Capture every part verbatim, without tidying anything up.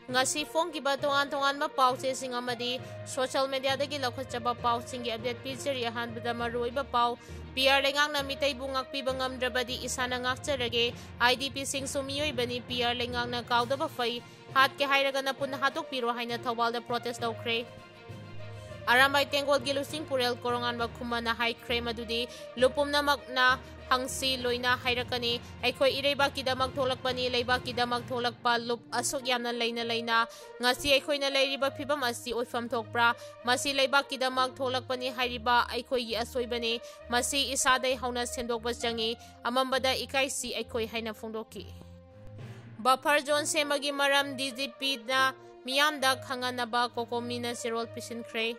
ꯉꯁꯤ ꯐꯣꯡꯈꯤꯕ ꯇꯣꯉꯥꯟ ꯇꯣꯉꯥꯟꯕ ꯄꯥꯎꯆꯦꯁꯤꯡ ꯑꯃꯗꯤ social mediaꯗꯒꯤ ꯂꯧꯈꯠꯆꯕ ꯄꯥꯎꯁꯤꯡꯒꯤ update ꯄꯤꯖꯔꯤ꯫ ꯑꯍꯥꯟꯕꯗ ꯃꯔꯨꯑꯣꯏꯕ ꯄꯥꯎ, ꯄꯤ ꯑꯥꯔ ꯂꯩꯉꯥꯛꯅ ꯃꯤꯇꯩꯕꯨ ꯉꯥꯛꯄꯤꯕ ꯉꯝꯗ꯭ꯔꯕꯗꯤ ꯏꯁꯥꯅ ꯉꯥꯛꯆꯔꯒꯦ, ꯑꯥꯏ ꯗꯤ ꯄꯤꯁꯤꯡꯁꯨ ꯃꯤꯑꯣꯏꯕꯅꯤ, ꯄꯤ ꯑꯥꯔ ꯂꯩꯉꯥꯛꯅ ꯀꯥꯎꯗꯕ ꯐꯩ, ꯍꯥꯠꯀꯦ ꯍꯥꯏꯔꯒꯅ ꯄꯨꯟꯅ ꯍꯥꯠꯇꯣꯛꯄꯤꯔꯣ ꯍꯥꯏꯅ ꯊꯧꯕꯥꯜꯗ protest ꯇꯧꯈ꯭ꯔꯦ꯫ ꯑꯔꯥꯝꯕꯥꯏ ꯇꯦꯡꯒꯣꯜꯒꯤ ꯂꯨꯆꯤꯡ ꯄꯨꯔꯦꯜ ꯀꯣꯔꯣꯉꯥꯟꯕ ꯈꯨꯃꯟꯅ ꯍꯥꯏꯈ꯭ꯔꯦ ꯃꯗꯨꯗꯤ ꯂꯨꯞ ꯄꯨꯝꯅꯃꯛꯅ ꯍꯪꯁꯤ ꯂꯣꯏꯅ ꯍꯥꯏꯔꯛꯀꯅꯤ꯫ ꯑꯩꯈꯣꯏ ꯏꯔꯩꯕꯥꯛꯀꯤꯗꯃꯛ ꯊꯣꯛꯂꯛꯄꯅꯤ, ꯂꯩꯕꯥꯛꯀꯤꯗꯃꯛ ꯊꯣꯛꯂꯛꯄ ꯂꯨꯞ ꯑꯁꯨꯛ ꯌꯥꯝꯅ ꯂꯩꯅ ꯂꯩꯅ ꯉꯁꯤ ꯑꯩꯈꯣꯏꯅ ꯂꯩꯔꯤꯕ ꯐꯤꯕꯝ ꯑꯁꯤ ꯑꯣꯏꯐꯝ ꯊꯣꯛꯄ꯭ꯔꯥ? ꯃꯁꯤ ꯂꯩꯕꯥꯛꯀꯤꯗꯃꯛ ꯊꯣꯛꯂꯛꯄꯅꯤ ꯍꯥꯏꯔꯤꯕ ꯑꯩꯈꯣꯏꯒꯤ ꯑꯁꯣꯏꯕꯅꯤ꯫ ꯃꯁꯤ ꯏꯁꯥꯗꯩ ꯍꯧꯅ ꯁꯦꯝꯗꯣꯛꯄ ꯆꯪꯏ꯫ ꯑꯃꯝꯕꯗ ꯏꯀꯥꯏꯁꯤ ꯑꯩꯈꯣꯏ ꯍꯥꯏꯅ ꯐꯣꯡꯗꯣꯛꯈꯤ꯫ Buffer zone ꯁꯦꯝꯕꯒꯤ ꯃꯔꯝ ꯗꯤ ꯖꯤ ꯄꯤꯅ ꯃꯤꯌꯥꯝꯗ ꯈꯪꯍꯟꯅꯕ ꯀꯣꯀꯣꯃꯤꯅ ꯆꯦꯔꯣꯜ ꯄꯤꯁꯤꯟꯈ꯭ꯔꯦ꯫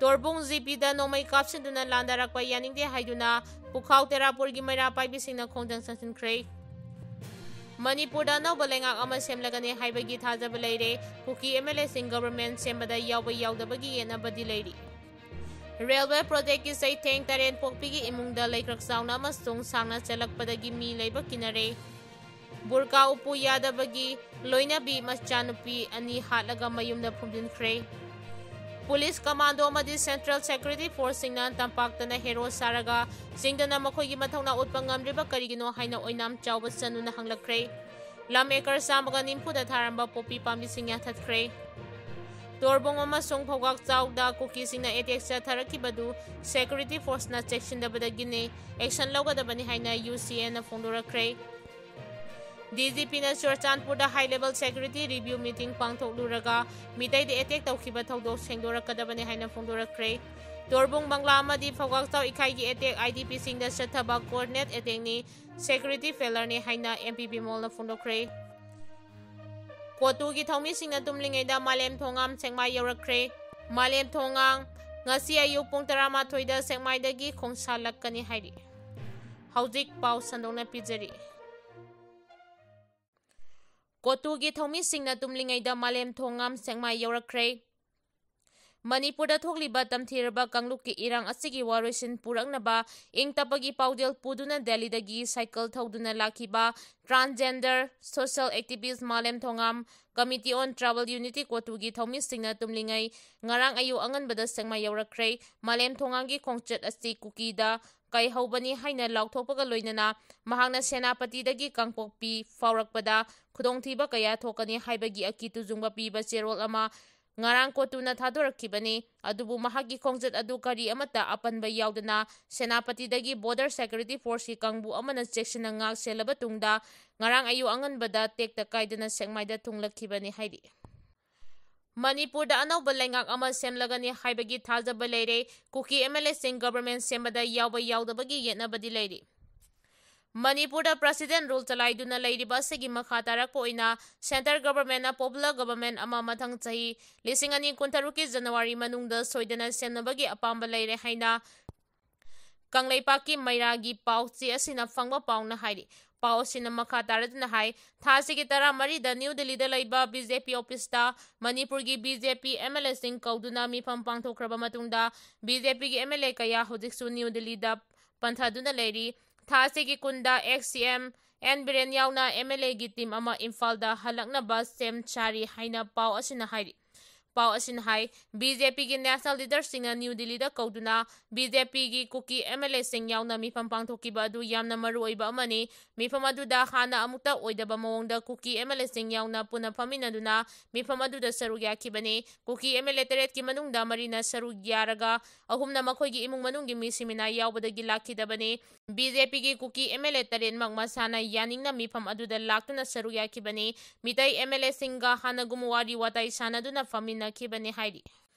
ꯇꯣꯔꯕꯨꯡ ꯖꯤ ꯄꯤꯗ ꯅꯣꯡꯃꯩ ꯀꯥꯞꯁꯤꯟꯗꯨꯅ ꯂꯥꯟꯗꯥꯔꯛꯄ ꯌꯥꯅꯤꯡꯗꯦ ꯍꯥꯏꯗꯨꯅ ꯄꯨꯈꯥꯎ ꯇꯦꯔꯥꯄꯨꯔꯒꯤ ꯃꯩꯔꯥ ꯄꯥꯏꯕꯤꯁꯤꯡꯅ ꯈꯣꯡꯖꯪ ꯆꯪꯁꯤꯟꯈ꯭ꯔꯦ꯫ ꯃꯅꯤꯄꯨꯔꯗ ꯑꯅꯧꯕ ꯂꯩꯉꯥꯛ ꯑꯃ ꯁꯦꯝꯂꯒꯅꯤ ꯍꯥꯏꯕꯒꯤ ꯊꯥꯖꯕ ꯂꯩꯔꯦ꯫ ꯀꯨꯀꯤ ꯑꯦꯝ ꯑꯦꯜ ꯑꯦꯁꯤꯡ government ꯁꯦꯝꯕꯗ ꯌꯥꯎꯕ ꯌꯥꯎꯗꯕꯒꯤ ꯌꯦꯠꯅꯕꯗꯤ ꯂꯩꯔꯤ꯫ Railway projectꯀꯤ ꯆꯩꯊꯦꯡ ꯇꯔꯦꯠ ꯄꯣꯛꯄꯤꯒꯤ ꯏꯃꯨꯡꯗ ꯂꯩꯀ꯭ꯔꯛ ꯆꯥꯎꯅ ꯑꯃꯁꯨꯡ ꯁꯥꯡꯅ ꯆꯦꯜꯂꯛꯄꯗꯒꯤ ꯃꯤ ꯂꯩꯕ ꯀꯤꯅꯔꯦ꯫ ꯕꯨꯔꯀꯥ ꯎꯞꯄꯨ ꯌꯥꯗꯕꯒꯤ ꯂꯣꯏꯅꯕꯤ ꯃꯆꯥꯅꯨꯄꯤ ꯑꯅꯤ ꯍꯥꯠꯂꯒ ꯃꯌꯨꯝꯗ ꯐꯨꯝꯖꯤꯟꯈ꯭ꯔꯦ꯫ Police commando ꯑꯃꯗꯤ Central Security Forceꯁꯤꯡꯅ ꯇꯝꯄꯥꯛꯇꯅ hero ꯁꯥꯔꯒ ꯆꯤꯡꯗꯅ ꯃꯈꯣꯏꯒꯤ ꯃꯊꯧꯅꯥ ꯎꯠꯄ ꯉꯝꯗ꯭ꯔꯤꯕ ꯀꯔꯤꯒꯤꯅꯣ ꯍꯥꯏꯅ ꯑꯣꯏꯅꯥꯝ ꯆꯥꯎꯕ ꯆꯅꯨꯅ ꯍꯪꯂꯛꯈ꯭ꯔꯦ꯫ ꯂꯝ acre ꯆꯥꯝꯃꯒ ꯅꯤꯐꯨꯗ ꯊꯥꯔꯝꯕ ꯄꯣꯄꯤ ꯄꯥꯝꯕꯤꯁꯤꯡ ꯌꯥꯟꯊꯠꯈ꯭ꯔꯦ꯫ ꯇꯣꯔꯕꯨꯡ ꯑꯃꯁꯨꯡ ꯐꯧꯒꯥꯛꯆꯥꯎꯗ ꯀꯨꯀꯤꯁꯤꯡꯅ attack ꯆꯠꯊꯔꯛꯈꯤꯕꯗꯨ Security Forceꯅ ꯆꯦꯛꯁꯤꯟꯗꯕꯗꯒꯤꯅꯤ, action ꯂꯧꯒꯗꯕꯅꯤ ꯍꯥꯏꯅ ꯌꯨ ꯁꯤ ꯑꯦꯟꯅ ꯐꯣꯡꯗꯣꯔꯛꯈ꯭ꯔꯦ꯫ ꯗꯤ ꯖꯤ ꯄꯤꯅ ꯆꯨꯔꯆꯥꯟꯄꯨꯔꯗ high level security review meeting ꯄꯥꯡꯊꯣꯛꯂꯨꯔꯒ ꯃꯤꯇꯩꯗ attack ꯇꯧꯈꯤꯕ ꯊꯧꯗꯣꯛ ꯁꯦꯡꯗꯣꯔꯛꯀꯗꯕꯅꯤ ꯍꯥꯏꯅ ꯐꯣꯡꯗꯣꯔꯛꯈ꯭ꯔꯦ꯫ ꯇꯣꯔꯕꯨꯡ ꯕꯪꯒ꯭ꯂꯥ ꯑꯃꯗꯤ ꯐꯧꯒꯥꯛꯆꯥꯎ ꯏꯀꯥꯏꯒꯤ attack ꯑꯥꯏ ꯗꯤ ꯄꯤꯁꯤꯡꯗ ꯆꯠꯊꯕ coordinate attackꯅꯤ, security failureꯅꯤ ꯍꯥꯏꯅ ꯑꯦꯝ ꯄꯤ ꯕꯤꯃꯣꯜꯅ ꯐꯣꯡꯗꯣꯛꯈ꯭ꯔꯦ꯫ ꯀꯣꯇꯨꯒꯤ ꯊꯧꯃꯤꯁꯤꯡꯅ ꯇꯨꯝꯂꯤꯉꯩꯗ ꯃꯥꯂꯦꯝ ꯊꯣꯉꯥꯝ ꯁꯦꯛꯃꯥꯏ ꯌꯧꯔꯛꯈ꯭ꯔꯦ꯫ ꯃꯥꯂꯦꯝ ꯊꯣꯉꯥꯝ ꯉꯁꯤ ꯑꯌꯨꯛ ꯄꯨꯡ ꯇꯔꯥꯃꯥꯊꯣꯏꯗ ꯁꯦꯛꯃꯥꯏꯗꯒꯤ ꯈꯣꯡꯁꯥꯜꯂꯛꯀꯅꯤ ꯍꯥꯏꯔꯤ꯫ ꯍꯧꯖꯤꯛ ꯄꯥꯎ ꯁꯟꯗꯣꯛꯅ ꯄꯤꯖꯔꯤ꯫ ꯀꯣꯇꯨꯒꯤ ꯊꯧꯃꯤꯁꯤꯡꯅ ꯇꯨꯝꯂꯤꯉꯩꯗ ꯃꯥꯂꯦꯝ ꯊꯣꯉꯥꯝ ꯁꯦꯛꯃꯥꯏ ꯌꯧꯔꯛꯈ꯭ꯔꯦ꯫ ꯃꯅꯤꯄꯨꯔꯗ ꯊꯣꯛꯂꯤꯕ ꯇꯝꯊꯤꯔꯕ ꯀꯥꯡꯂꯨꯞꯀꯤ ꯏꯔꯥꯡ ꯑꯁꯤꯒꯤ ꯋꯥꯔꯣꯏꯁꯤꯟ ꯄꯨꯔꯛꯅꯕ ꯏꯪ ꯇꯞꯄꯒꯤ ꯄꯥꯎꯖꯦꯜ ꯄꯨꯗꯨꯅ ꯗꯦꯜꯂꯤꯗꯒꯤ ꯁꯥꯏꯀꯜ ꯊꯧꯗꯨꯅ ꯂꯥꯛꯈꯤꯕ transgender social activist ꯃꯥꯂꯦꯝ ꯊꯣꯉꯥꯝ, Committee on Tribal Unity ꯀꯣꯇꯨꯒꯤ ꯊꯧꯃꯤꯁꯤꯡꯅ ꯇꯨꯝꯂꯤꯉꯩ ꯉꯔꯥꯡ ꯑꯌꯨꯛ ꯑꯉꯟꯕꯗ ꯁꯦꯛꯃꯥꯏ ꯌꯧꯔꯛꯈ꯭ꯔꯦ꯫ ꯃꯥꯂꯦꯝ ꯊꯣꯉꯥꯝꯒꯤ ꯈꯣꯡꯆꯠ ꯑꯁꯤ ꯀꯨꯀꯤꯗ ꯀꯥꯏꯍꯧꯕꯅꯤ ꯍꯥꯏꯅ ꯂꯥꯎꯊꯣꯛꯄꯒ ꯂꯣꯏꯅꯅ ꯃꯍꯥꯛꯅ ꯁꯦꯅꯥꯄꯇꯤꯗꯒꯤ ꯀꯥꯡꯄꯣꯛꯄꯤ ꯐꯥꯎꯔꯛꯄꯗ ꯈꯨꯗꯣꯡꯊꯤꯕ ꯀꯌꯥ ꯊꯣꯛꯀꯅꯤ ꯍꯥꯏꯕꯒꯤ ꯑꯀꯤ ꯇꯨꯖꯨꯡꯕ ꯄꯤꯕ ꯆꯦꯔꯣꯜ ꯑꯃ ꯉꯔꯥꯡ ꯀꯣꯇꯨꯅ ꯊꯥꯗꯣꯔꯛꯈꯤꯕꯅꯤ꯫ ꯑꯗꯨꯕꯨ ꯃꯍꯥꯛꯀꯤ ꯈꯣꯡꯆꯠ ꯑꯗꯨ ꯀꯔꯤ ꯑꯃꯠꯇ ꯑꯄꯟꯕ ꯌꯥꯎꯗꯅ ꯁꯦꯅꯥꯄꯇꯤꯗꯒꯤ Border Security Forceꯀꯤ ꯀꯥꯡꯕꯨ ꯑꯃꯅ ꯆꯦꯛꯁꯤꯟꯅ ꯉꯥꯛ ꯁꯦꯜꯂꯕ ꯇꯨꯡꯗ ꯉꯔꯥꯡ ꯑꯌꯨꯛ ꯑꯉꯟꯕꯗ ꯇꯦꯛꯇ ꯀꯥꯏꯗꯅ ꯁꯦꯛꯃꯥꯏꯗ ꯊꯨꯡꯂꯛꯈꯤꯕꯅꯤ ꯍꯥꯏꯔꯤ꯫ ꯃꯅꯤꯄꯨꯔꯗ ꯑꯅꯧꯕ ꯂꯩꯉꯥꯛ ꯑꯃ ꯁꯦꯝꯂꯒꯅꯤ ꯍꯥꯏꯕꯒꯤ ꯊꯥꯖꯕ ꯂꯩꯔꯦ꯫ ꯀꯨꯀꯤ MLAꯁꯤꯡ government ꯁꯦꯝꯕꯗ ꯌꯥꯎꯕ ꯌꯥꯎꯗꯕꯒꯤ ꯌꯦꯠꯅꯕꯗꯤ ꯂꯩꯔꯤ꯫ ꯃꯅꯤꯄꯨꯔꯗ President Rule ꯆꯂꯥꯏꯗꯨꯅ ꯂꯩꯔꯤꯕ ꯑꯁꯤꯒꯤ ꯃꯈꯥ ꯇꯥꯔꯛꯄ ꯑꯣꯏꯅ Centre Governmentꯅ Popular Government ꯑꯃ ꯃꯊꯪ ꯆꯍꯤ ꯂꯤꯁꯤꯡ ꯑꯅꯤ ꯀꯨꯟꯇꯔꯨꯛꯀꯤ January ꯃꯅꯨꯡꯗ ꯁꯣꯏꯗꯅ ꯁꯦꯝꯅꯕꯒꯤ ꯑꯄꯥꯝꯕ ꯂꯩꯔꯦ ꯍꯥꯏꯅ ꯀꯪꯂꯩꯄꯥꯛꯀꯤ ꯃꯩꯔꯥꯒꯤ ꯄꯥꯎꯆꯦ ꯑꯁꯤꯅ ꯐꯪꯕ ꯄꯥꯎꯅ ꯍꯥꯏꯔꯤ꯫ ꯄꯥꯎ ꯑꯁꯤꯅ ꯃꯈꯥ ꯇꯥꯔꯗꯨꯅ ꯍꯥꯏ, ꯊꯥ ꯑꯁꯤꯒꯤ ꯇꯔꯥꯃꯔꯤꯗ ꯅ꯭ꯌꯨ ꯗꯤꯜꯂꯤꯗ ꯂꯩꯕ BJP officeꯇ ꯃꯅꯤꯄꯨꯔꯒꯤ BJP MLAꯁꯤꯡ ꯀꯧꯗꯨꯅ ꯃꯤꯐꯝ ꯄꯥꯡꯊꯣꯛꯈ꯭ꯔꯕ ꯃꯇꯨꯡꯗ BJPꯒꯤ MLA ꯀꯌꯥ ꯍꯧꯖꯤꯛꯁꯨ ꯅ꯭ꯌꯨ ꯗꯤꯜꯂꯤꯗ ꯄꯟꯊꯗꯨꯅ ꯂꯩꯔꯤ꯫ ꯊꯥ ꯑꯁꯤꯒꯤ ꯀꯨꯟꯗ ex CM N ꯕꯤꯔꯦꯟ ꯌꯥꯎꯅ MLAꯒꯤ team ꯑꯃ ꯏꯝꯐꯥꯜꯗ ꯍꯜꯂꯛꯅꯕ ꯁꯦꯝ ꯁꯥꯔꯤ ꯍꯥꯏꯅ ꯄꯥꯎ ꯑꯁꯤꯅ ꯍꯥꯏꯔꯤ꯫ ꯄꯥꯎ ꯑꯁꯤꯅ ꯍꯥꯏ, BJPꯒꯤ national leaderꯁꯤꯡꯅ ꯅ꯭ꯌꯨ ꯗꯤꯜꯂꯤꯗ ꯀꯧꯗꯨꯅ BJPꯒꯤ ꯀꯨꯀꯤ MLAꯁꯤꯡ ꯌꯥꯎꯅ ꯃꯤꯐꯝ ꯄꯥꯡꯊꯣꯛꯈꯤꯕ ꯑꯗꯨ ꯌꯥꯝꯅ ꯃꯔꯨ ꯑꯣꯏꯕ ꯑꯃꯅꯤ꯫ ꯃꯤꯐꯝ ꯑꯗꯨꯗ ꯍꯥꯟꯅ ꯑꯃꯨꯛꯇ ꯑꯣꯏꯗꯕ ꯃꯑꯣꯡꯗ ꯀꯨꯀꯤ MLAꯁꯤꯡ ꯌꯥꯎꯅ ꯄꯨꯟꯅ ꯐꯝꯃꯤꯟꯅꯗꯨꯅ ꯃꯤꯐꯝ ꯑꯗꯨꯗ ꯁꯔꯨꯛ ꯌꯥꯈꯤꯕꯅꯤ꯫ ꯀꯨꯀꯤ MLA ꯇꯔꯦꯠꯀꯤ ꯃꯅꯨꯡꯗ ꯃꯔꯤꯅ ꯁꯔꯨꯛ ꯌꯥꯔꯒ ꯑꯍꯨꯝꯅ ꯃꯈꯣꯏꯒꯤ ꯏꯃꯨꯡ ꯃꯅꯨꯡꯒꯤ ꯃꯤꯁꯤꯃꯤꯅꯥ ꯌꯥꯎꯕꯗꯒꯤ ꯂꯥꯛꯈꯤꯗꯕꯅꯤ꯫ BJPꯒꯤ ꯀꯨꯀꯤ MLA ꯇꯔꯦꯠꯃꯛ ꯃꯁꯥꯅ ꯌꯥꯅꯤꯡꯅ ꯃꯤꯐꯝ ꯑꯗꯨꯗ ꯂꯥꯛꯇꯨꯅ ꯁꯔꯨꯛ ꯌꯥꯈꯤꯕꯅꯤ꯫ ꯃꯤꯇꯩ MLAꯁꯤꯡꯒ ꯍꯥꯟꯅꯒꯨꯝ ꯋꯥꯔꯤ ꯋꯥꯇꯥꯏ ꯁꯥꯟꯅꯗꯨꯅ ꯐꯝꯃꯤꯟꯅꯈꯤꯕꯅꯤ ꯍꯥꯏꯔꯤ꯫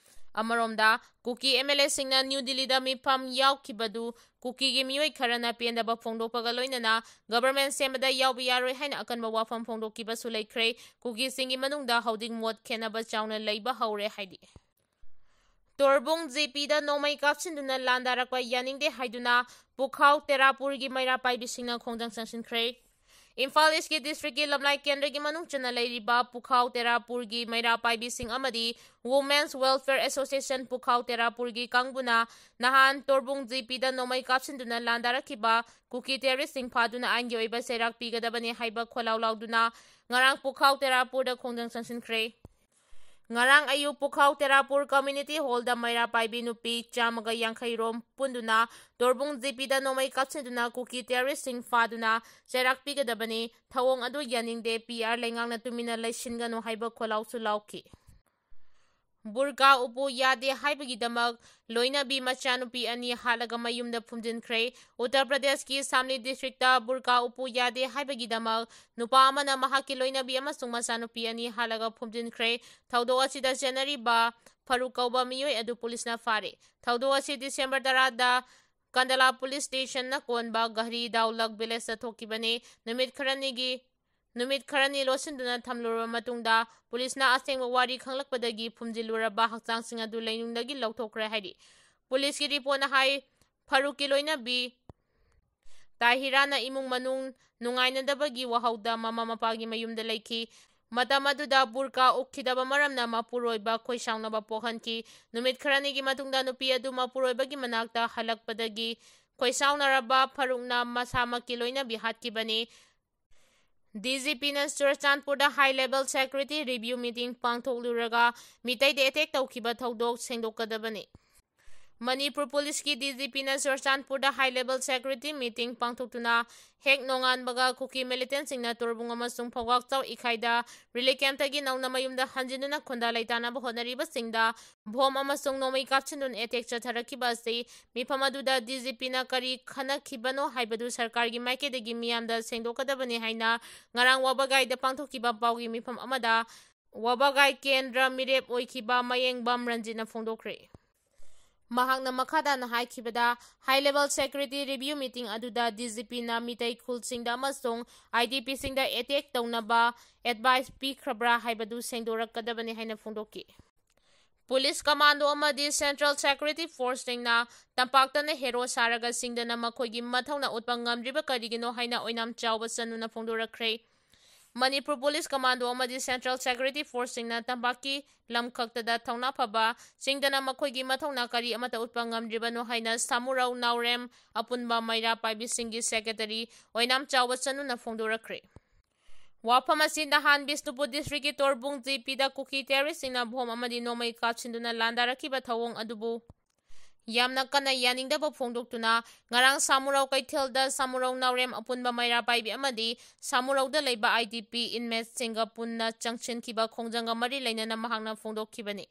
ꯑꯃꯔꯣꯝꯗ, ꯀꯨꯀꯤ MLAꯁꯤꯡꯅ ꯅ꯭ꯌꯨ ꯗꯤꯜꯂꯤꯗ ꯃꯤꯐꯝ ꯌꯥꯎꯈꯤꯕꯗꯨ ꯀꯨꯀꯤꯒꯤ ꯃꯤꯑꯣꯏ ꯈꯔꯅ ꯄꯦꯟꯗꯕ ꯐꯣꯡꯗꯣꯛꯄꯒ ꯂꯣꯏꯅꯅ government ꯁꯦꯝꯕꯗ ꯌꯥꯎꯕ ꯌꯥꯔꯣꯏ ꯍꯥꯏꯅ ꯑꯀꯟꯕ ꯋꯥꯐꯝ ꯐꯣꯡꯗꯣꯛꯈꯤꯕꯁꯨ ꯂꯩꯈ꯭ꯔꯦ꯫ ꯀꯨꯀꯤꯁꯤꯡꯒꯤ ꯃꯅꯨꯡꯗ ꯍꯧꯖꯤꯛ ꯃꯣꯠ ꯈꯦꯠꯅꯕ ꯆꯥꯎꯅ ꯂꯩꯕ ꯍꯧꯔꯦ ꯍꯥꯏꯔꯤ꯫ ꯇꯣꯔꯕꯨꯡ ꯖꯤꯄꯤꯗ ꯅꯣꯡꯃꯩ ꯀꯥꯞꯁꯤꯟꯗꯨꯅ ꯂꯥꯟꯗꯥꯔꯛꯄ ꯌꯥꯅꯤꯡꯗꯦ ꯍꯥꯏꯗꯨꯅ ꯄꯨꯈꯥꯎ ꯇꯦꯔꯥꯄꯨꯔꯒꯤ ꯃꯩꯔꯥ ꯄꯥꯏꯕꯤꯁꯤꯡꯅ ꯈꯣꯡꯖꯪ ꯆꯪꯁꯤꯟꯈ꯭ꯔꯦ꯫ ꯏꯝꯐꯥꯜ ꯏꯁꯀꯤ ꯗꯤꯁꯇ꯭ꯔꯤꯛꯀꯤ ꯂꯝꯂꯥꯏ ꯀꯦꯟꯗ꯭ꯔꯒꯤ ꯃꯅꯨꯡ ꯆꯟꯅ ꯂꯩꯔꯤꯕ ꯄꯨꯈꯥꯎ ꯇꯦꯔꯥꯄꯨꯔꯒꯤ ꯃꯩꯔꯥ ꯄꯥꯏꯕꯤꯁꯤꯡ ꯑꯃꯗꯤ Women's Welfare Association ꯄꯨꯈꯥꯎ ꯇꯦꯔꯥꯄꯨꯔꯒꯤ ꯀꯥꯡꯕꯨꯅ ꯅꯍꯥꯟ ꯇꯣꯔꯕꯨꯡ ꯖꯤꯄꯤꯗ ꯅꯣꯡꯃꯩ ꯀꯥꯞꯁꯤꯟꯗꯨꯅ ꯂꯥꯟꯗꯥꯔꯛꯈꯤꯕ ꯀꯨꯀꯤ ꯇꯦꯔꯣꯔꯤꯁꯁꯤꯡ ꯐꯥꯗꯨꯅ ꯑꯥꯏꯟꯒꯤ ꯑꯣꯏꯕ ꯆꯩꯔꯥꯛ ꯄꯤꯒꯗꯕꯅꯤ ꯍꯥꯏꯕ ꯈꯣꯜꯂꯥꯎ ꯂꯥꯎꯗꯨꯅ ꯉꯔꯥꯡ ꯄꯨꯈꯥꯎ ꯇꯦꯔꯥꯄꯨꯔꯗ ꯈꯣꯡꯖꯪ ꯆꯪꯁꯤꯟꯈ꯭ꯔꯦ꯫ ꯉꯔꯥꯡ ꯑꯌꯨꯛ ꯄꯨꯈꯥꯎ ꯇꯦꯔꯥꯄꯨꯔ ꯀꯝꯃ꯭ꯌꯨꯅꯤꯇꯤ ꯍꯣꯜꯗ ꯃꯩꯔꯥ ꯄꯥꯏꯕꯤ ꯅꯨꯄꯤ ꯆꯥꯝꯃꯒ ꯌꯥꯡꯈꯩ ꯔꯣꯝ ꯄꯨꯟꯗꯨꯅ ꯇꯣꯔꯕꯨꯡ ꯖꯤꯄꯤꯗ ꯅꯣꯡꯃꯩ ꯀꯥꯞꯁꯤꯟꯗꯨꯅ ꯀꯨꯀꯤ ꯇꯦꯔꯣꯔꯤꯁꯁꯤꯡ ꯐꯥꯗꯨꯅ ꯆꯩꯔꯥꯛ ꯄꯤꯒꯗꯕꯅꯤ, ꯊꯧꯑꯣꯡ ꯑꯗꯨ ꯌꯥꯅꯤꯡꯗꯦ, ꯄꯤ ꯑꯥꯔ ꯂꯩꯉꯥꯛꯅ ꯇꯨꯃꯤꯟꯅ ꯂꯩꯁꯤꯟꯒꯅꯨ ꯍꯥꯏꯕ ꯈꯣꯜꯂꯥꯎꯁꯨ ꯂꯥꯎꯈꯤ꯫ ꯕꯨꯔꯀꯥ ꯎꯞꯄꯨ ꯌꯥꯗꯦ ꯍꯥꯏꯕꯒꯤꯗꯃꯛ ꯂꯣꯏꯅꯕꯤ ꯃꯆꯥꯅꯨꯄꯤ ꯑꯅꯤ ꯍꯥꯠꯂꯒ ꯃꯌꯨꯝꯗ ꯐꯨꯝꯖꯤꯟꯈ꯭ꯔꯦ꯫ ꯎꯠꯇꯔ ꯄ꯭ꯔꯗꯦꯁꯀꯤ ꯁꯥꯝꯂꯤ ꯗꯤꯁꯇ꯭ꯔꯤꯛꯇ ꯕꯨꯔꯀꯥ ꯎꯞꯄꯨ ꯌꯥꯗꯦ ꯍꯥꯏꯕꯒꯤꯗꯃꯛ ꯅꯨꯄꯥ ꯑꯃꯅ ꯃꯍꯥꯛꯀꯤ ꯂꯣꯏꯅꯕꯤ ꯑꯃꯁꯨꯡ ꯃꯆꯥꯅꯨꯄꯤ ꯑꯅꯤ ꯍꯥꯠꯂꯒ ꯐꯨꯝꯖꯤꯟꯈ꯭ꯔꯦ꯫ ꯊꯧꯗꯣꯛ ꯑꯁꯤꯗ ꯆꯦꯟꯅꯔꯤꯕ ꯐꯔꯨꯛ ꯀꯧꯕ ꯃꯤꯑꯣꯏ ꯑꯗꯨ ꯄꯨꯂꯤꯁꯅ ꯐꯥꯔꯦ꯫ ꯊꯧꯗꯣꯛ ꯑꯁꯤ ꯗꯤꯁꯦꯝꯕꯔ ꯇꯔꯥꯗ ꯀꯟꯗꯂꯥ ꯄꯨꯂꯤꯁ ꯁ꯭ꯇꯦꯁꯟꯅ ꯀꯣꯟꯕ ꯘꯔꯤ ꯗꯥꯎꯂꯛ ꯚꯤꯂꯦꯖꯇ ꯊꯣꯛꯈꯤꯕꯅꯤ꯫ ꯅꯨꯃꯤꯠ ꯈꯔꯅꯤꯒꯤ, ꯅꯨꯃꯤꯠ ꯈꯔꯅꯤ ꯂꯣꯠꯁꯤꯟꯗꯨꯅ ꯊꯝꯂꯨꯔꯕ ꯃꯇꯨꯡꯗ ꯄꯨꯂꯤꯁꯅ ꯑꯁꯦꯡꯕ ꯋꯥꯔꯤ ꯈꯪꯂꯛꯄꯗꯒꯤ ꯐꯨꯝꯖꯤꯜꯂꯨꯔꯕ ꯍꯛꯆꯥꯡꯁꯤꯡ ꯑꯗꯨ ꯂꯩꯅꯨꯡꯗꯒꯤ ꯂꯧꯊꯣꯛꯈ꯭ꯔꯦ ꯍꯥꯏꯔꯤ꯫ ꯄꯨꯂꯤꯁꯀꯤ ꯔꯤꯄꯣꯔꯠꯅ ꯍꯥꯏ, ꯐꯔꯨꯛꯀꯤ ꯂꯣꯏꯅꯕꯤ ꯇꯥꯍꯤꯔꯥꯅ ꯏꯃꯨꯡ ꯃꯅꯨꯡ ꯅꯨꯡꯉꯥꯏꯅꯗꯕꯒꯤ ꯋꯥꯍꯧꯗ ꯃꯃꯥ ꯃꯄꯥꯒꯤ ꯃꯌꯨꯝꯗ ꯂꯩꯈꯤ꯫ ꯃꯇꯝ ꯑꯗꯨꯗ ꯕꯨꯔꯀꯥ ꯎꯞꯈꯤꯗꯕ ꯃꯔꯝꯅ ꯃꯄꯨꯔꯣꯏꯕ ꯈꯣꯏꯁꯥꯎꯅꯕ ꯄꯣꯛꯍꯟꯈꯤ꯫ ꯅꯨꯃꯤꯠ ꯈꯔꯅꯤꯒꯤ ꯃꯇꯨꯡꯗ ꯅꯨꯄꯤ ꯑꯗꯨ ꯃꯄꯨꯔꯣꯏꯕꯒꯤ ꯃꯅꯥꯛꯇ ꯍꯜꯂꯛꯄꯗꯒꯤ ꯈꯣꯏꯁꯥꯎꯅꯔꯕ ꯐꯔꯨꯛꯅ ꯃꯁꯥꯃꯛꯀꯤ ꯂꯣꯏꯅꯕꯤ ꯍꯥꯠꯈꯤꯕꯅꯤ꯫ ꯗꯤ ꯖꯤ ꯄꯤꯅ ꯆꯨꯔꯆꯥꯟꯄꯨꯔꯗ high level security review meeting ꯄꯥꯡꯊꯣꯛꯂꯨꯔꯒ ꯃꯤꯇꯩꯗ ꯑꯦꯇꯦꯛ ꯇꯧꯈꯤꯕ ꯊꯧꯗꯣꯛ ꯁꯦꯡꯗꯣꯛꯀꯗꯕꯅꯤ꯫ ꯃꯅꯤꯄꯨꯔ ꯄꯨꯂꯤꯁꯀꯤ ꯗꯤ ꯖꯤ ꯄꯤꯅ ꯆꯨꯔꯆꯥꯟꯄꯨꯔꯗ ꯍꯥꯏ ꯂꯦꯚꯦꯜ ꯁꯦꯀ꯭ꯌꯨꯔꯤꯇꯤ ꯃꯤꯇꯤꯡ ꯄꯥꯡꯊꯣꯛꯇꯨꯅ ꯍꯦꯛ ꯅꯣꯡꯉꯥꯟꯕꯒ ꯀꯨꯀꯤ ꯃꯤꯂꯤꯇꯦꯟꯁꯤꯡꯅ ꯇꯣꯔꯕꯨꯡ ꯑꯃꯁꯨꯡ ꯐꯧꯒꯥꯛꯆꯥꯎ ꯏꯈꯥꯏꯗ ꯔꯤꯂꯤꯐ ꯀꯦꯝꯞꯇꯒꯤ ꯅꯧꯅ ꯃꯌꯨꯝꯗ ꯍꯟꯖꯤꯟꯗꯨꯅ ꯈꯨꯟꯗꯥ ꯂꯩꯇꯥꯅꯕ ꯍꯣꯠꯅꯔꯤꯕꯁꯤꯡꯗ ꯕꯣꯝ ꯑꯃꯁꯨꯡ ꯅꯣꯡꯃꯩ ꯀꯥꯞꯁꯤꯟꯗꯨꯅ ꯑꯦꯇꯦꯛ ꯆꯠꯊꯔꯛꯈꯤꯕ ꯑꯁꯤ ꯃꯤꯐꯝ ꯑꯗꯨꯗ ꯗꯤ ꯖꯤ ꯄꯤꯅ ꯀꯔꯤ ꯈꯟꯅꯈꯤꯕꯅꯣ ꯍꯥꯏꯕꯗꯨ ꯁꯔꯀꯥꯔꯒꯤ ꯃꯥꯏꯀꯩꯗꯒꯤ ꯃꯤꯌꯥꯝꯗ ꯁꯦꯡꯗꯣꯛꯀꯗꯕꯅꯤ ꯍꯥꯏꯅ ꯉꯔꯥꯡ ꯋꯥꯕꯒꯥꯏꯗ ꯄꯥꯡꯊꯣꯛꯈꯤꯕ ꯄꯥꯎꯒꯤ ꯃꯤꯐꯝ ꯑꯃꯗ ꯋꯥꯕꯒꯥꯏ ꯀꯦꯟꯗ꯭ꯔ ꯃꯤꯔꯦꯞ ꯑꯣꯏꯈꯤꯕ ꯃꯌꯦꯡꯕꯝ ꯔꯟꯖꯤꯠꯅ ꯐꯣꯡꯗꯣꯛꯈ꯭ꯔꯦ꯫ ꯃꯍꯥꯛꯅ ꯃꯈꯥ ꯇꯥꯅ ꯍꯥꯏꯈꯤꯕꯗ, ꯍꯥꯏ ꯂꯦꯚꯦꯜ ꯁꯦꯀ꯭ꯌꯨꯔꯤꯇꯤ ꯔꯤꯚ꯭ꯌꯨ ꯃꯤꯇꯤꯡ ꯑꯗꯨꯗ ꯗꯤ ꯖꯤ ꯄꯤꯅ ꯃꯤꯇꯩ ꯈꯨꯜꯁꯤꯡꯗ ꯑꯃꯁꯨꯡ ꯑꯥꯏ ꯗꯤ ꯄꯤꯁꯤꯡꯗ ꯑꯦꯇꯦꯛ ꯇꯧꯅꯕ ꯑꯦꯗꯚꯥꯏꯁ ꯄꯤꯈ꯭ꯔꯕ꯭ꯔꯥ ꯍꯥꯏꯕꯗꯨ ꯁꯦꯡꯗꯣꯔꯛꯀꯗꯕꯅꯤ ꯍꯥꯏꯅ ꯐꯣꯡꯗꯣꯛꯈꯤ꯫ ꯄꯨꯂꯤꯁ ꯀꯃꯥꯟꯗꯣ ꯑꯃꯗꯤ ꯁꯦꯟꯇ꯭ꯔꯦꯜ ꯁꯦꯀ꯭ꯌꯨꯔꯤꯇꯤ ꯐꯣꯔꯁꯁꯤꯡꯅ ꯇꯝꯄꯥꯛꯇꯅ ꯍꯦꯔꯣ ꯁꯥꯔꯒ ꯆꯤꯡꯗꯅ ꯃꯈꯣꯏꯒꯤ ꯃꯊꯧꯅꯥ ꯎꯠꯄ ꯉꯝꯗ꯭ꯔꯤꯕ ꯀꯔꯤꯒꯤꯅꯣ ꯍꯥꯏꯅ ꯑꯣꯏꯅꯥꯝ ꯆꯥꯎꯕ ꯆꯅꯨꯅ ꯐꯣꯡꯗꯣꯔꯛꯈ꯭ꯔꯦ꯫ ꯃꯅꯤꯄꯨꯔ ꯄꯨꯂꯤꯁ ꯀꯃꯥꯟꯗꯣ ꯑꯃꯗꯤ ꯁꯦꯟꯇ꯭ꯔꯦꯜ ꯁꯦꯀ꯭ꯌꯨꯔꯤꯇꯤ ꯐꯣꯔꯁꯁꯤꯡꯅ ꯇꯝꯄꯥꯛꯀꯤ ꯂꯝ ꯈꯛꯇꯗ ꯊꯧꯅꯥ ꯐꯕ ꯆꯤꯡꯗꯅ ꯃꯈꯣꯏꯒꯤ ꯃꯊꯧꯅꯥ ꯀꯔꯤ ꯑꯃꯠꯇ ꯎꯠꯄ ꯉꯝꯗ꯭ꯔꯤꯕꯅꯣ ꯍꯥꯏꯅ ꯁꯥꯃꯨꯔꯧ ꯅꯥꯎꯔꯦꯝ ꯑꯄꯨꯟꯕ ꯃꯩꯔꯥ ꯄꯥꯏꯕꯤꯁꯤꯡꯒꯤ ꯁꯦꯀ꯭ꯔꯦꯇꯔꯤ ꯑꯣꯏꯅꯥꯝ ꯆꯥꯎꯕ ꯆꯅꯨꯅ ꯐꯣꯡꯗꯣꯔꯛꯈ꯭ꯔꯦ꯫ ꯋꯥꯐꯝ ꯑꯁꯤ ꯅꯍꯥꯟ ꯕꯤꯁꯅꯨꯄꯨꯔ ꯗꯤꯁꯇ꯭ꯔꯤꯛꯀꯤ ꯇꯣꯔꯕꯨꯡ ꯖꯤꯄꯤꯗ ꯀꯨꯀꯤ ꯇꯦꯔꯣꯔꯤꯁꯁꯤꯡꯅ ꯕꯣꯝ ꯑꯃꯗꯤ ꯅꯣꯡꯃꯩ ꯀꯥꯞꯁꯤꯟꯗꯨꯅ ꯂꯥꯟꯗꯥꯔꯛꯈꯤꯕ ꯊꯧꯑꯣꯡ ꯑꯗꯨꯕꯨ ꯌꯥꯝꯅ ꯀꯟꯅ ꯌꯥꯅꯤꯡꯗꯕ ꯐꯣꯡꯗꯣꯛꯇꯨꯅ ꯉꯔꯥꯡ ꯁꯥꯃꯨꯔꯧ ꯀꯩꯊꯦꯜꯗ ꯁꯥꯃꯨꯔꯧ ꯅꯥꯎꯔꯦꯝ ꯑꯄꯨꯟꯕ ꯃꯩꯔꯥ ꯄꯥꯏꯕꯤ ꯑꯃꯗꯤ ꯁꯥꯃꯨꯔꯧꯗ ꯂꯩꯕ ꯑꯥꯏ ꯗꯤ ꯄꯤ ꯏꯟꯃꯦꯠꯁꯤꯡꯒ ꯄꯨꯟꯅ ꯆꯪꯁꯤꯟꯈꯤꯕ ꯈꯣꯡꯖꯪꯒ ꯃꯔꯤ ꯂꯩꯅꯅ ꯃꯍꯥꯛꯅ ꯐꯣꯡꯗꯣꯛꯈꯤꯕꯅꯤ꯫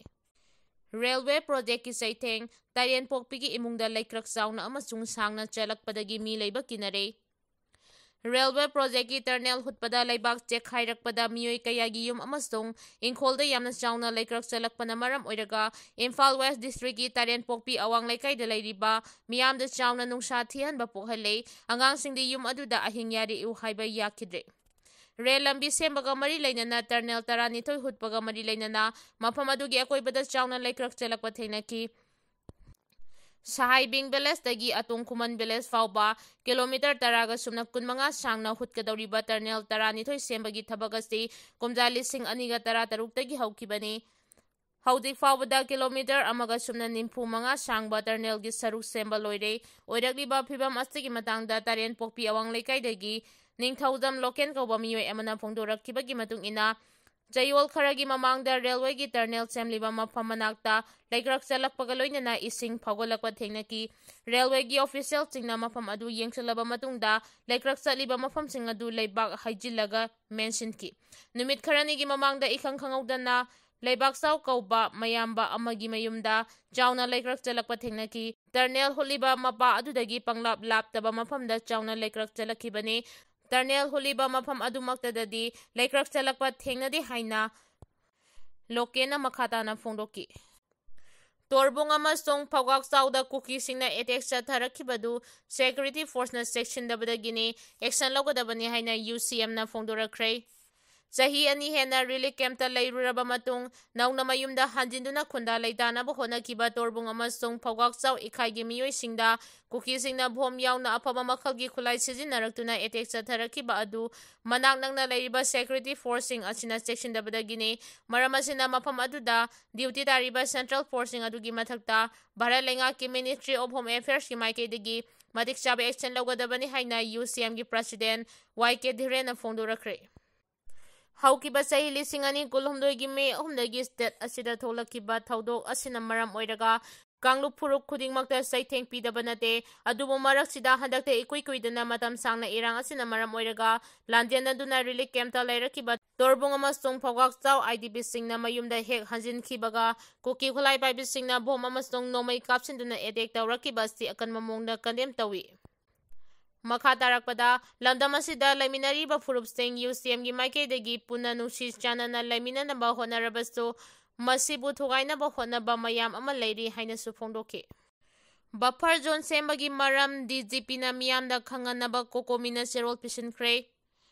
ꯔꯦꯜꯋꯦ ꯄ꯭ꯔꯣꯖꯦꯛꯀꯤ ꯆꯩꯊꯦꯡ, ꯇꯔꯦꯟꯄꯣꯛꯄꯤꯒꯤ ꯏꯃꯨꯡꯗ ꯂꯩꯀ꯭ꯔꯛ ꯆꯥꯎꯅ ꯑꯃꯁꯨꯡ ꯁꯥꯡꯅ ꯆꯦꯜꯂꯛꯄꯗꯒꯤ ꯃꯤ ꯂꯩꯕ ꯀꯤꯅꯔꯦ꯫ ꯔꯦꯜꯋꯦ ꯄ꯭ꯔꯣꯖꯦꯛꯀꯤ ꯇꯔꯅꯦꯜ ꯍꯨꯠꯄꯗ ꯂꯩꯕꯥꯛ ꯆꯦꯛꯈꯥꯏꯔꯛꯄꯗ ꯃꯤꯑꯣꯏ ꯀꯌꯥꯒꯤ ꯌꯨꯝ ꯑꯃꯁꯨꯡ ꯏꯪꯈꯣꯜꯗ ꯌꯥꯝꯅ ꯆꯥꯎꯅ ꯂꯩꯀ꯭ꯔꯛ ꯆꯦꯜꯂꯛꯄꯅ ꯃꯔꯝ ꯑꯣꯏꯔꯒ ꯏꯝꯐꯥꯜ ꯋꯦꯁ ꯗꯤꯁꯇ꯭ꯔꯤꯛꯀꯤ ꯇꯔꯦꯟꯄꯣꯛꯄꯤ ꯑꯋꯥꯡ ꯂꯩꯀꯥꯏꯗ ꯂꯩꯔꯤꯕ ꯃꯤꯌꯥꯝꯗ ꯆꯥꯎꯅ ꯅꯨꯡꯁꯥ ꯊꯤꯍꯟꯕ ꯄꯣꯛꯍꯜꯂꯦ꯫ ꯑꯉꯥꯡꯁꯤꯡꯗꯤ ꯌꯨꯝ ꯑꯗꯨꯗ ꯑꯍꯤꯡ ꯌꯥꯔꯦꯛꯎ ꯍꯥꯏꯕ ꯌꯥꯈꯤꯗ꯭ꯔꯦ꯫ ꯔꯦꯜ ꯂꯝꯕꯤ ꯁꯦꯝꯕꯒ ꯃꯔꯤ ꯂꯩꯅꯅ ꯇꯔꯅꯦꯜ ꯇꯔꯥꯅꯤꯊꯣꯏ ꯍꯨꯠꯄꯒ ꯃꯔꯤ ꯂꯩꯅꯅ ꯃꯐꯝ ꯑꯗꯨꯒꯤ ꯑꯀꯣꯏꯕꯗ ꯆꯥꯎꯅ ꯂꯩꯀ꯭ꯔꯛ ꯆꯦꯜꯂꯛꯄ ꯊꯦꯡꯅꯈꯤ꯫ ꯁꯍꯥꯏꯕꯤꯡ ꯚꯤꯂꯦꯖꯇꯒꯤ ꯑꯇꯣꯡ ꯈꯨꯃꯟ ꯚꯤꯂꯦꯖ ꯐꯥꯎꯕ ꯀꯤꯂꯣꯃꯤꯇꯔ ꯇꯔꯥꯒ ꯁꯨꯞꯅ ꯀꯨꯟꯃꯉꯥ ꯁꯥꯡꯅ ꯍꯨꯠꯀꯗꯧꯔꯤꯕ ꯇꯔꯅꯦꯜ ꯇꯔꯥꯅꯤꯊꯣꯏ ꯁꯦꯝꯕꯒꯤ ꯊꯕꯛ ꯑꯁꯤ ꯀꯨꯝꯖꯥ ꯂꯤꯁꯤꯡ ꯑꯅꯤꯒ ꯇꯔꯥ ꯇꯔꯨꯛꯇꯒꯤ ꯍꯧꯈꯤꯕꯅꯤ꯫ ꯍꯧꯖꯤꯛ ꯐꯥꯎꯕꯗ ꯀꯤꯂꯣꯃꯤꯇꯔ ꯑꯃꯒ ꯁꯨꯞꯅ ꯅꯤꯐꯨ ꯃꯉꯥ ꯁꯥꯡꯕ ꯇꯔꯅꯦꯜꯒꯤ ꯁꯔꯨꯛ ꯁꯦꯝꯕ ꯂꯣꯏꯔꯦ꯫ ꯑꯣꯏꯔꯛꯂꯤꯕ ꯐꯤꯕꯝ ꯑꯁꯤꯒꯤ ꯃꯇꯥꯡꯗ ꯇꯔꯦꯟꯄꯣꯛꯄꯤ ꯑꯋꯥꯡ ꯂꯩꯀꯥꯏꯗꯒꯤ ꯅꯤꯡꯊꯧꯖꯝ ꯂꯣꯀꯦꯟ ꯀꯧꯕ ꯃꯤꯑꯣꯏ ꯑꯃꯅ ꯐꯣꯡꯗꯣꯔꯛꯈꯤꯕꯒꯤ ꯃꯇꯨꯡ ꯏꯟꯅ, ꯆꯌꯣꯜ ꯈꯔꯒꯤ ꯃꯃꯥꯡꯗ ꯔꯦꯜꯋꯦꯒꯤ ꯇꯔꯅꯦꯜ ꯁꯦꯝꯂꯤꯕ ꯃꯐꯝ ꯃꯅꯥꯛꯇ ꯂꯩꯀ꯭ꯔꯛ ꯆꯦꯜꯂꯛꯄꯒ ꯂꯣꯏꯅꯅ ꯏꯁꯤꯡ ꯐꯥꯎꯒꯠꯂꯛꯄ ꯊꯦꯡꯅꯈꯤ꯫ ꯔꯦꯜꯋꯦꯒꯤ ꯑꯣꯐꯤꯁꯤꯌꯦꯜꯁꯤꯡꯅ ꯃꯐꯝ ꯑꯗꯨ ꯌꯦꯡꯁꯤꯜꯂꯕ ꯃꯇꯨꯡꯗ ꯂꯩꯀ꯭ꯔꯛ ꯆꯠꯂꯤꯕ ꯃꯐꯝꯁꯤꯡ ꯑꯗꯨ ꯂꯩꯕꯥꯛ ꯍꯩꯖꯤꯜꯂꯒ ꯃꯦꯟꯁꯤꯟꯈꯤ꯫ ꯅꯨꯃꯤꯠ ꯈꯔꯅꯤꯒꯤ ꯃꯃꯥꯡꯗ ꯏꯈꯪ ꯈꯪꯍꯧꯗꯅ ꯂꯩꯕꯥꯛꯆꯥꯎ ꯀꯧꯕ ꯃꯌꯥꯝꯕ ꯑꯃꯒꯤ ꯃꯌꯨꯝꯗ ꯆꯥꯎꯅ ꯂꯩꯀ꯭ꯔꯛ ꯆꯦꯜꯂꯛꯄ ꯊꯦꯡꯅꯈꯤ꯫ ꯇꯔꯅꯦꯜ ꯍꯨꯠꯂꯤꯕ ꯃꯄꯥ ꯑꯗꯨꯗꯒꯤ ꯄꯪꯂꯥꯞ ꯂꯥꯞꯇꯕ ꯃꯐꯝꯗ ꯆꯥꯎꯅ ꯂꯩꯀ꯭ꯔꯛ ꯆꯦꯜꯂꯛꯈꯤꯕꯅꯤ꯫ ꯇꯔꯅꯦꯜ ꯍꯨꯠꯂꯤꯕ ꯃꯐꯝ ꯑꯗꯨꯃꯛꯇꯗꯗꯤ ꯂꯩꯀ꯭ꯔꯛ ꯆꯦꯜꯂꯛꯄ ꯊꯦꯡꯅꯗꯦ ꯍꯥꯏꯅ ꯂꯣꯀꯦꯟꯅ ꯃꯈꯥ ꯇꯥꯅ ꯐꯣꯡꯗꯣꯛꯈꯤ꯫ ꯇꯣꯔꯕꯨꯡ ꯑꯃꯁꯨꯡ ꯐꯧꯒꯥꯛꯆꯥꯎꯗ ꯀꯨꯀꯤꯁꯤꯡꯅ ꯑꯦꯇꯦꯛ ꯆꯠꯊꯔꯛꯈꯤꯕꯗꯨ ꯁꯦꯀ꯭ꯌꯨꯔꯤꯇꯤ ꯐꯣꯔꯁꯅ ꯆꯦꯛꯁꯤꯟꯗꯕꯗꯒꯤꯅꯤ, ꯑꯦꯛꯁꯟ ꯂꯧꯒꯗꯕꯅꯤ ꯍꯥꯏꯅ ꯌꯨ ꯁꯤ ꯑꯦꯝꯅ ꯐꯣꯡꯗꯣꯔꯛꯈ꯭ꯔꯦ꯫ ꯆꯍꯤ ꯑꯅꯤ ꯍꯦꯟꯅ ꯔꯤꯂꯤꯐ ꯀꯦꯝꯞꯇ ꯂꯩꯔꯨꯔꯕ ꯃꯇꯨꯡ ꯅꯧꯅ ꯃꯌꯨꯝꯗ ꯍꯟꯖꯤꯟꯗꯨꯅ ꯈꯨꯟꯗꯥ ꯂꯩꯇꯥꯅꯕ ꯍꯣꯠꯅꯈꯤꯕ ꯇꯣꯔꯕꯨꯡ ꯑꯃꯁꯨꯡ ꯐꯧꯒꯥꯛꯆꯥꯎ ꯏꯈꯥꯏꯒꯤ ꯃꯤꯑꯣꯏꯁꯤꯡꯗ ꯀꯨꯀꯤꯁꯤꯡꯅ ꯕꯣꯝ ꯌꯥꯎꯅ ꯑꯐꯕ ꯃꯈꯜꯒꯤ ꯈꯨꯠꯂꯥꯏ ꯁꯤꯖꯤꯟꯅꯔꯛꯇꯨꯅ ꯑꯦꯇꯦꯛ ꯆꯠꯊꯔꯛꯈꯤꯕ ꯑꯗꯨ ꯃꯅꯥꯛ ꯅꯛꯅ ꯂꯩꯔꯤꯕ ꯁꯦꯀ꯭ꯌꯨꯔꯤꯇꯤ ꯐꯣꯔꯁꯁꯤꯡ ꯑꯁꯤꯅ ꯆꯦꯛꯁꯤꯟꯗꯕꯗꯒꯤꯅꯤ꯫ ꯃꯔꯝ ꯑꯁꯤꯅ ꯃꯐꯝ ꯑꯗꯨꯗ ꯗ꯭ꯌꯨꯇꯤ ꯇꯥꯔꯤꯕ ꯁꯦꯟꯇ꯭ꯔꯦꯜ ꯐꯣꯔꯁꯁꯤꯡ ꯑꯗꯨꯒꯤ ꯃꯊꯛꯇ ꯚꯥꯔꯠ ꯂꯩꯉꯥꯛꯀꯤ Ministry of Home Affairsꯀꯤ ꯃꯥꯏꯀꯩꯗꯒꯤ ꯃꯇꯤꯛ ꯆꯥꯕ ꯑꯦꯛꯁꯟ ꯂꯧꯒꯗꯕꯅꯤ ꯍꯥꯏꯅ UCMꯒꯤ ꯄ꯭ꯔꯁꯤꯗꯦꯟ ꯋꯥꯏ ꯀꯦ ꯙꯤꯔꯦꯟꯅ ꯐꯣꯡꯗꯣꯔꯛꯈ꯭ꯔꯦ꯫ ꯍꯧꯈꯤꯕ ꯆꯍꯤ ꯂꯤꯁꯤꯡ ꯑꯅꯤ ꯀꯨꯟꯍꯨꯝꯗꯣꯏꯒꯤ ꯃꯦ ꯑꯍꯨꯝꯗꯒꯤ ꯁ꯭ꯇꯦꯠ ꯑꯁꯤꯗ ꯊꯣꯛꯂꯛꯈꯤꯕ ꯊꯧꯗꯣꯛ ꯑꯁꯤꯅ ꯃꯔꯝ ꯑꯣꯏꯔꯒ ꯀꯥꯡꯂꯨꯞ ꯐꯨꯔꯨꯞ ꯈꯨꯗꯤꯡꯃꯛꯇ ꯆꯩꯊꯦꯡ ꯄꯤꯗꯕ ꯅꯠꯇꯦ꯫ ꯑꯗꯨꯕꯨ ꯃꯔꯛꯁꯤꯗ ꯍꯟꯗꯛꯇ ꯏꯀꯨꯏ ꯀꯨꯏꯗꯅ ꯃꯇꯝ ꯁꯥꯡꯅ ꯏꯔꯥꯡ ꯑꯁꯤꯅ ꯃꯔꯝ ꯑꯣꯏꯔꯒ ꯂꯥꯟꯖꯦꯟꯅꯗꯨꯅ ꯔꯤꯂꯤꯐ ꯀꯦꯝꯞꯇ ꯂꯩꯔꯛꯈꯤꯕ ꯇꯣꯔꯕꯨꯡ ꯑꯃꯁꯨꯡ ꯐꯧꯒꯥꯛꯆꯥꯎ IDPꯁꯤꯡꯅ ꯃꯌꯨꯝꯗ ꯍꯦꯛ ꯍꯟꯖꯤꯟꯈꯤꯕꯒ ꯀꯨꯀꯤ ꯈꯨꯠꯂꯥꯏ ꯄꯥꯏꯕꯤꯁꯤꯡꯅ ꯕꯣꯝ ꯑꯃꯁꯨꯡ ꯅꯣꯡꯃꯩ ꯀꯥꯞꯁꯤꯟꯗꯨꯅ ꯑꯦꯇꯦꯛ ꯇꯧꯔꯛꯈꯤꯕ ꯑꯁꯤ ꯑꯀꯟꯕ ꯃꯑꯣꯡꯗ ꯀꯟꯗꯦꯝ ꯇꯧꯏ꯫ ꯃꯈꯥ ꯇꯥꯔꯛꯄꯗ, ꯂꯝꯗꯝ ꯑꯁꯤꯗ ꯂꯩꯃꯤꯟꯅꯔꯤꯕ ꯐꯨꯔꯨꯞꯁꯤꯡ UCMꯒꯤ ꯃꯥꯏꯀꯩꯗꯒꯤ ꯄꯨꯟꯅ ꯅꯨꯡꯁꯤ ꯆꯥꯟꯅꯅ ꯂꯩꯃꯤꯟꯅꯅꯕ ꯍꯣꯠꯅꯔꯕꯁꯨ, ꯃꯁꯤꯕꯨ ꯊꯨꯒꯥꯏꯅꯕ ꯍꯣꯠꯅꯕ ꯃꯌꯥꯝ ꯑꯃ ꯂꯩꯔꯤ ꯍꯥꯏꯅꯁꯨ ꯐꯣꯡꯗꯣꯛꯈꯤ꯫ Buffer zone ꯁꯦꯝꯕꯒꯤ ꯃꯔꯝ DGPꯅ ꯃꯤꯌꯥꯝꯗ ꯈꯪꯍꯟꯅꯕ COCOMIꯅ ꯆꯦꯔꯣꯜ ꯄꯤꯁꯤꯟꯈ꯭ꯔꯦ꯫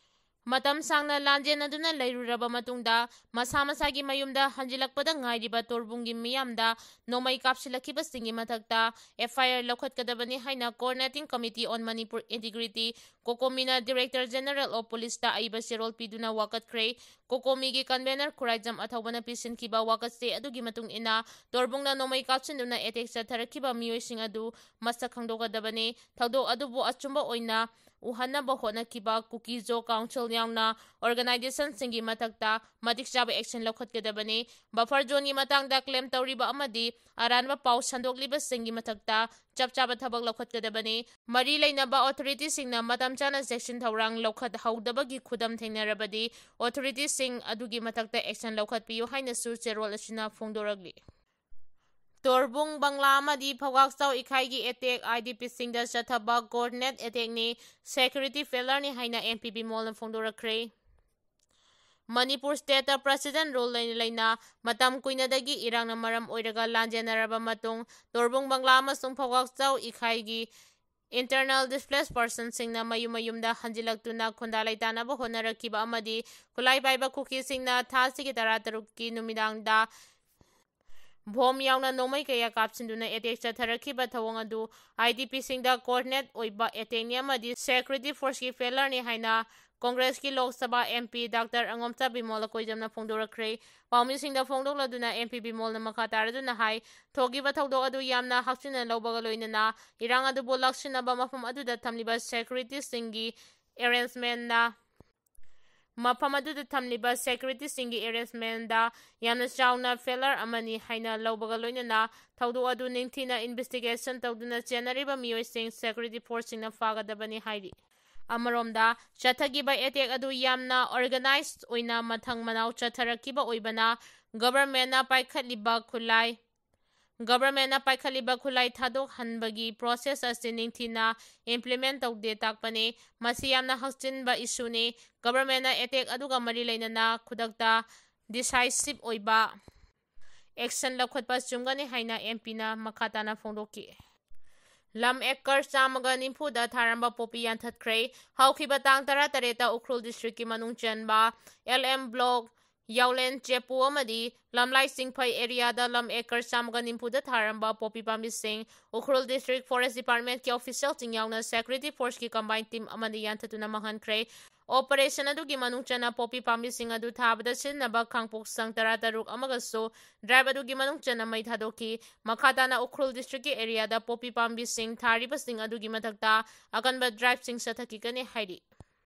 ꯃꯇꯝ ꯁꯥꯡꯅ ꯂꯥꯟꯖꯦꯟꯅꯗꯨꯅ ꯂꯩꯔꯨꯔꯕ ꯃꯇꯨꯡꯗ, ꯃꯁꯥ ꯃꯁꯥꯒꯤ ꯃꯌꯨꯝꯗ ꯍꯟꯖꯤꯜꯂꯛꯄꯗ ꯉꯥꯏꯔꯤꯕ ꯇꯣꯔꯕꯨꯡꯒꯤ ꯃꯤꯌꯥꯝꯗ ꯅꯣꯡꯃꯩ ꯀꯥꯞꯁꯤꯜꯂꯛꯈꯤꯕꯁꯤꯡꯒꯤ ꯃꯊꯛꯇ FIR ꯂꯧꯈꯠꯀꯗꯕꯅꯤ ꯍꯥꯏꯅ Coordinating Committee on Manipur Integrity, COCOMIꯅ Director General of Policeꯇ ꯑꯏꯕ ꯆꯦꯔꯣꯜ ꯄꯤꯗꯨꯅ ꯋꯥꯀꯠꯈ꯭ꯔꯦ꯫ COCOMIꯒꯤ convener ꯈꯨꯔꯥꯏꯖꯝ ꯑꯊꯧꯕꯅ ꯄꯤꯁꯤꯟꯈꯤꯕ ꯋꯥꯀꯠꯆꯦ ꯑꯗꯨꯒꯤ ꯃꯇꯨꯡ ꯏꯟꯅ, ꯇꯣꯔꯕꯨꯡꯅ ꯅꯣꯡꯃꯩ ꯀꯥꯞꯁꯤꯟꯗꯨꯅ ꯑꯦꯇꯦꯛ ꯆꯠꯊꯔꯛꯈꯤꯕ ꯃꯤꯑꯣꯏꯁꯤꯡ ꯑꯗꯨ ꯃꯁꯛ ꯈꯪꯗꯣꯛꯀꯗꯕꯅꯤ꯫ ꯊꯧꯗꯣꯛ ꯑꯗꯨꯕꯨ ꯑꯆꯨꯝꯕ ꯑꯣꯏꯅ ꯎꯍꯟꯅꯕ ꯍꯣꯠꯅꯈꯤꯕ ꯀꯨꯀꯤ ꯖꯣ ꯀꯥꯎꯟꯁꯤꯜ ꯌꯥꯎꯅ organizationꯁꯤꯡꯒꯤ ꯃꯊꯛꯇ ꯃꯇꯤꯛ ꯆꯥꯕ action ꯂꯧꯈꯠꯀꯗꯕꯅꯤ꯫ Buffer zoneꯒꯤ ꯃꯇꯥꯡꯗ claim ꯇꯧꯔꯤꯕ ꯑꯃꯗꯤ ꯑꯔꯥꯟꯕ ꯄꯥꯎ ꯁꯟꯗꯣꯛꯂꯤꯕꯁꯤꯡꯒꯤ ꯃꯊꯛꯇ ꯆꯞ ꯆꯥꯕ ꯊꯕꯛ ꯂꯧꯈꯠꯀꯗꯕꯅꯤ꯫ ꯃꯔꯤ ꯂꯩꯅꯕ authorityꯁꯤꯡꯅ ꯃꯇꯝ ꯆꯥꯅ ꯆꯦꯛꯁꯤꯟ ꯊꯧꯔꯥꯡ ꯂꯧꯈꯠꯍꯧꯗꯕꯒꯤ ꯈꯨꯗꯝ ꯊꯦꯡꯅꯔꯕꯗꯤ, authorityꯁꯤꯡ ꯑꯗꯨꯒꯤ ꯃꯊꯛꯇ action ꯂꯧꯈꯠꯄꯤꯌꯨ ꯍꯥꯏꯅꯁꯨ ꯆꯦꯔꯣꯜ ꯑꯁꯤꯅ ꯐꯣꯡꯗꯣꯔꯛꯂꯤ꯫ ꯇꯣꯔꯕꯨꯡ ꯕꯪꯂꯥ ꯑꯃꯗꯤ ꯐꯧꯒꯥꯛꯆꯥꯎ ꯏꯈꯥꯏꯒꯤ ꯑꯦꯇꯦꯛ, IDPꯁꯤꯡꯗ ꯆꯠꯊꯕ coordinate attackꯅꯤ, security failureꯅꯤ ꯍꯥꯏꯅ MPB ꯃꯣꯜꯅ ꯐꯣꯡꯗꯣꯔꯛꯈ꯭ꯔꯦ꯫ ꯃꯅꯤꯄꯨꯔ stateꯇ President rule ꯂꯩꯅ ꯂꯩꯅ ꯃꯇꯝ ꯀꯨꯏꯅꯗꯒꯤ ꯏꯔꯥꯡꯅ ꯃꯔꯝ ꯑꯣꯏꯔꯒ ꯂꯥꯟꯖꯦꯟꯅꯔꯕ ꯃꯇꯨꯡ, ꯇꯣꯔꯕꯨꯡ ꯕꯪꯂꯥ ꯑꯃꯁꯨꯡ ꯐꯧꯒꯥꯛꯆꯥꯎ ꯏꯈꯥꯏꯒꯤ Internal displaced personꯁꯤꯡꯅ ꯃꯌꯨꯝ ꯃꯌꯨꯝꯗ ꯍꯟꯖꯤꯜꯂꯛꯇꯨꯅ ꯈꯨꯟꯗꯥ ꯂꯩꯇꯥꯅꯕ ꯍꯣꯠꯅꯔꯛꯈꯤꯕ ꯑꯃꯗꯤ ꯈꯨꯠꯂꯥꯏ ꯄꯥꯏꯕ ꯀꯨꯀꯤꯁꯤꯡꯅ ꯊꯥꯁꯤꯒꯤ ꯇꯔꯥꯇꯔꯨꯛꯀꯤ ꯅꯨꯃꯤꯗꯥꯡꯗ ꯕꯣꯝ ꯌꯥꯎꯅ ꯅꯣꯡꯃꯩ ꯀꯌꯥ ꯀꯥꯞꯁꯤꯟꯗꯨꯅ attack ꯆꯠꯊꯔꯛꯈꯤꯕ ꯊꯧꯑꯣꯡ ꯑꯗꯨ IDPꯁꯤꯡꯗ coordinate ꯑꯣꯏꯕ attackꯅꯤ ꯑꯃꯗꯤ security forceꯀꯤ failureꯅꯤ ꯍꯥꯏꯅ ꯀꯣꯡꯒ꯭ꯔꯦꯁꯀꯤ ꯂꯣꯛ ꯁꯚꯥ MP Doctor ꯑꯉꯣꯝꯆꯥ ꯕꯤꯃꯣꯜ ꯑꯀꯣꯏꯖꯝꯅ ꯐꯣꯡꯗꯣꯔꯛꯈ꯭ꯔꯦ꯫ ꯄꯥꯎꯃꯤꯁꯤꯡꯗ ꯐꯣꯡꯗꯣꯛꯂꯗꯨꯅ MP ꯕꯤꯃꯣꯜꯅ ꯃꯈꯥ ꯇꯥꯔꯗꯨꯅ ꯍꯥꯏ, ꯊꯣꯛꯈꯤꯕ ꯊꯧꯗꯣꯛ ꯑꯗꯨ ꯌꯥꯝꯅ ꯍꯛꯆꯤꯟꯅ ꯂꯧꯕꯒ ꯂꯣꯏꯅꯅ ꯏꯔꯥꯡ ꯑꯗꯨꯕꯨ ꯂꯥꯛꯁꯤꯟꯅꯕ ꯃꯐꯝ ꯑꯗꯨꯗ ꯊꯝꯂꯤꯕ securityꯁꯤꯡꯒꯤ arrangementꯅ ꯃꯐꯝ ꯑꯗꯨꯗ ꯊꯝꯂꯤꯕ securityꯁꯤꯡꯒꯤ arrangementꯗ ꯌꯥꯝꯅ ꯆꯥꯎꯅ failure ꯑꯃꯅꯤ ꯍꯥꯏꯅ ꯂꯧꯕꯒ ꯂꯣꯏꯅꯅ ꯊꯧꯗꯣꯛ ꯑꯗꯨ ꯅꯤꯡꯊꯤꯅ investigation ꯇꯧꯗꯨꯅ ꯆꯦꯟꯅꯔꯤꯕ ꯃꯤꯑꯣꯏꯁꯤꯡ security forceꯁꯤꯡꯅ ꯐꯥꯒꯗꯕꯅꯤ ꯍꯥꯏꯔꯤ꯫ ꯑꯃꯔꯣꯝꯗ, ꯆꯠꯊꯈꯤꯕ attack ꯑꯗꯨ ꯌꯥꯝꯅ organized ꯑꯣꯏꯅ ꯃꯊꯪ ꯃꯅꯥꯎ ꯆꯠꯊꯔꯛꯈꯤꯕ ꯑꯣꯏꯕꯅ, governmentꯅ ꯄꯥꯏꯈꯠꯂꯤꯕ ꯈꯨꯠꯂꯥꯏ, governmentꯅ ꯄꯥꯏꯈꯠꯂꯤꯕ ꯈꯨꯠꯂꯥꯏ ꯊꯥꯗꯣꯛꯍꯟꯕꯒꯤ process ꯑꯁꯤ ꯅꯤꯡꯊꯤꯅ implement ꯇꯧꯗꯦ ꯇꯥꯛꯄꯅꯤ꯫ ꯃꯁꯤ ꯌꯥꯝꯅ ꯍꯛꯆꯤꯟꯕ issueꯅꯤ꯫ Governmentꯅ attack ꯑꯗꯨꯒ ꯃꯔꯤ ꯂꯩꯅꯅ ꯈꯨꯗꯛꯇ decisive ꯑꯣꯏꯕ action ꯂꯧꯈꯠꯄ ꯆꯨꯝꯒꯅꯤ ꯍꯥꯏꯅ MPꯅ ꯃꯈꯥ ꯇꯥꯅ ꯐꯣꯡꯗꯣꯛꯈꯤ꯫ ꯂꯝ acre ꯆꯥꯝꯃꯒ ꯅꯤꯐꯨꯗ ꯊꯥꯔꯝꯕ ꯄꯣꯄꯤ ꯌꯥꯟꯊꯠꯈ꯭ꯔꯦ꯫ ꯍꯧꯈꯤꯕ ꯇꯥꯡ ꯇꯔꯥꯇꯔꯦꯠꯇ ꯎꯈ꯭ꯔꯨꯜ districtꯀꯤ ꯃꯅꯨꯡ ꯆꯟꯕ LM block ꯌꯥꯎꯂꯦꯟ ꯆꯦꯄꯨ ꯑꯃꯗꯤ ꯂꯝꯂꯥꯏ ꯆꯤꯡꯐꯩ areaꯗ ꯂꯝ acre ꯆꯥꯝꯃꯒ ꯅꯤꯐꯨꯗ ꯊꯥꯔꯝꯕ ꯄꯣꯄꯤ ꯄꯥꯝꯕꯤꯁꯤꯡ ꯎꯈ꯭ꯔꯨꯜ district forest departmentꯀꯤ officialꯁꯤꯡ ꯌꯥꯎꯅ security forceꯀꯤ combined team ꯑꯃꯅ ꯌꯥꯟꯊꯠꯇꯨꯅ ꯃꯥꯡꯍꯟꯈ꯭ꯔꯦ꯫ Operation ꯑꯗꯨꯒꯤ ꯃꯅꯨꯡ ꯆꯟꯅ ꯄꯣꯄꯤ ꯄꯥꯝꯕꯤꯁꯤꯡ ꯑꯗꯨ ꯊꯥꯕꯗ ꯁꯤꯖꯤꯟꯅꯕ ꯈꯥꯡꯄꯣꯛꯁꯪ ꯇꯔꯥꯇꯔꯨꯛ ꯑꯃꯒꯁꯨ drive ꯑꯗꯨꯒꯤ ꯃꯅꯨꯡ ꯆꯟꯅ ꯃꯩ ꯊꯥꯗꯣꯛꯈꯤ꯫ ꯃꯈꯥ ꯇꯥꯅ ꯎꯈ꯭ꯔꯨꯜ districtꯀꯤ areaꯗ ꯄꯣꯄꯤ ꯄꯥꯝꯕꯤꯁꯤꯡ ꯊꯥꯔꯤꯕꯁꯤꯡ ꯑꯗꯨꯒꯤ ꯃꯊꯛꯇ ꯑꯀꯟꯕ driveꯁꯤꯡ ꯆꯠꯊꯈꯤꯒꯅꯤ ꯍꯥꯏꯔꯤ꯫